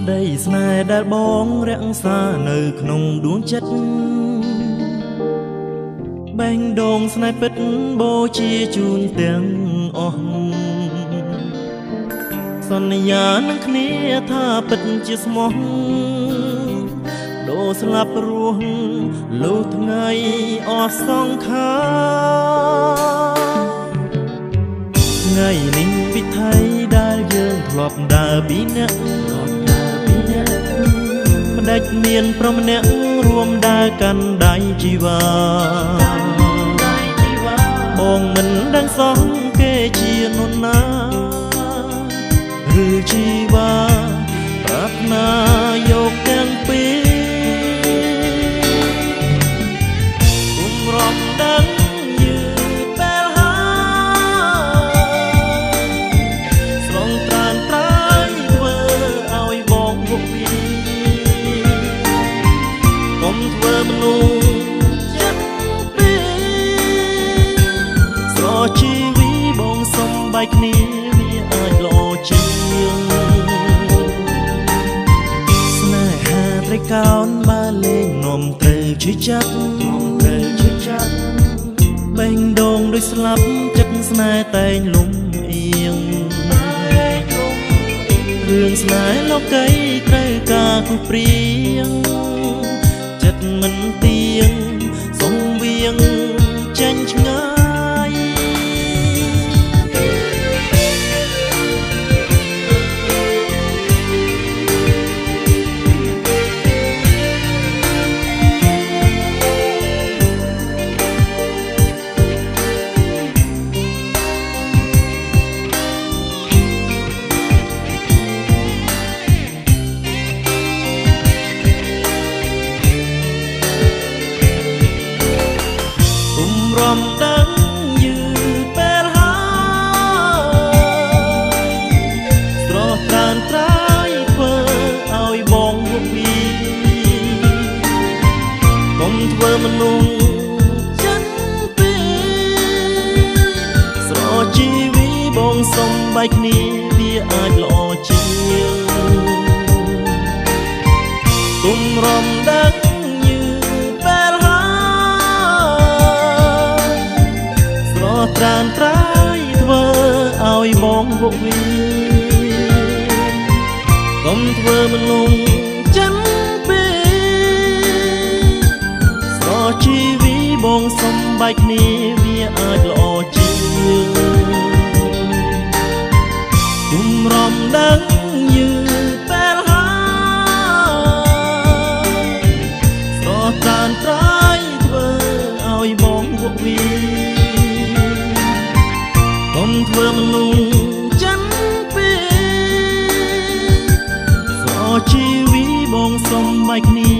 ក្តីស្នេហ៍ដែលបងរក្សានៅក្នុងដួងចិត្តបែងដងស្នេហ៍ពិតបូជាជូនទាំងអស់សន្យានឹងគ្នាថាពិតជាស្មោះដូរស្លាប់រស់លុះថ្ងៃអស់សង្ខារថ្ងៃនេះវិថីដែលយើងធ្លាប់ដើរពីអ្នកម្ដេចមានប្រុសម្នាក់រួមដើរកាន់ដៃជីវ៉ាបងមិនដឹងសោះគេជានរណាឬជីវ៉ាប្រាថ្នាយកទាំងពីរគុំរំដឹងយឺតពេលហើយស្រងត្រានត្រើយធ្វើឲ្យបងវក់វីកុំធ្វើមនុស្សចិត្តពីរស្រជីវីបងសុំបែកគ្នាវាអាចល្អជាងស្នេហាត្រីកោណបើលេងនាំត្រូវឈឺចាប់នាំត្រូវឈឺចាប់បេះដូងដូចស្លាប់ចិត្តស្នេហ៍តែងលំអៀងរឿងស្នេហ៍លោកីត្រូវការគូព្រៀងចិត្តមិនទៀងសុំវៀងចេញឆ្ងាយ គុំរំដឹងយឺតពេលហើយស្រស់ត្រានត្រើយធ្វើឲ្យបងវក់វីកុំធ្វើមនុស្សចិត្តពីរស្រជីវីបងសុំបែកគ្នាវាអាចល្អជាងគុំរំដឹងយឺតពេលហើយ ស្រស់ត្រានត្រើយធ្វើឲ្យបងវក់វីកុំធ្វើមនុស្សចិនពីរស្រជីវីបងសុំបែកគ្នាវាអាចល្អជាងគុំរំដឹងយឺតពេលហើយស្រស់ត្រានត្រើយធ្វើឲ្យបងវក់វីកុំធ្វើមនុស្សចិនពីរស្រជីវីបងសុំបែកគ្នា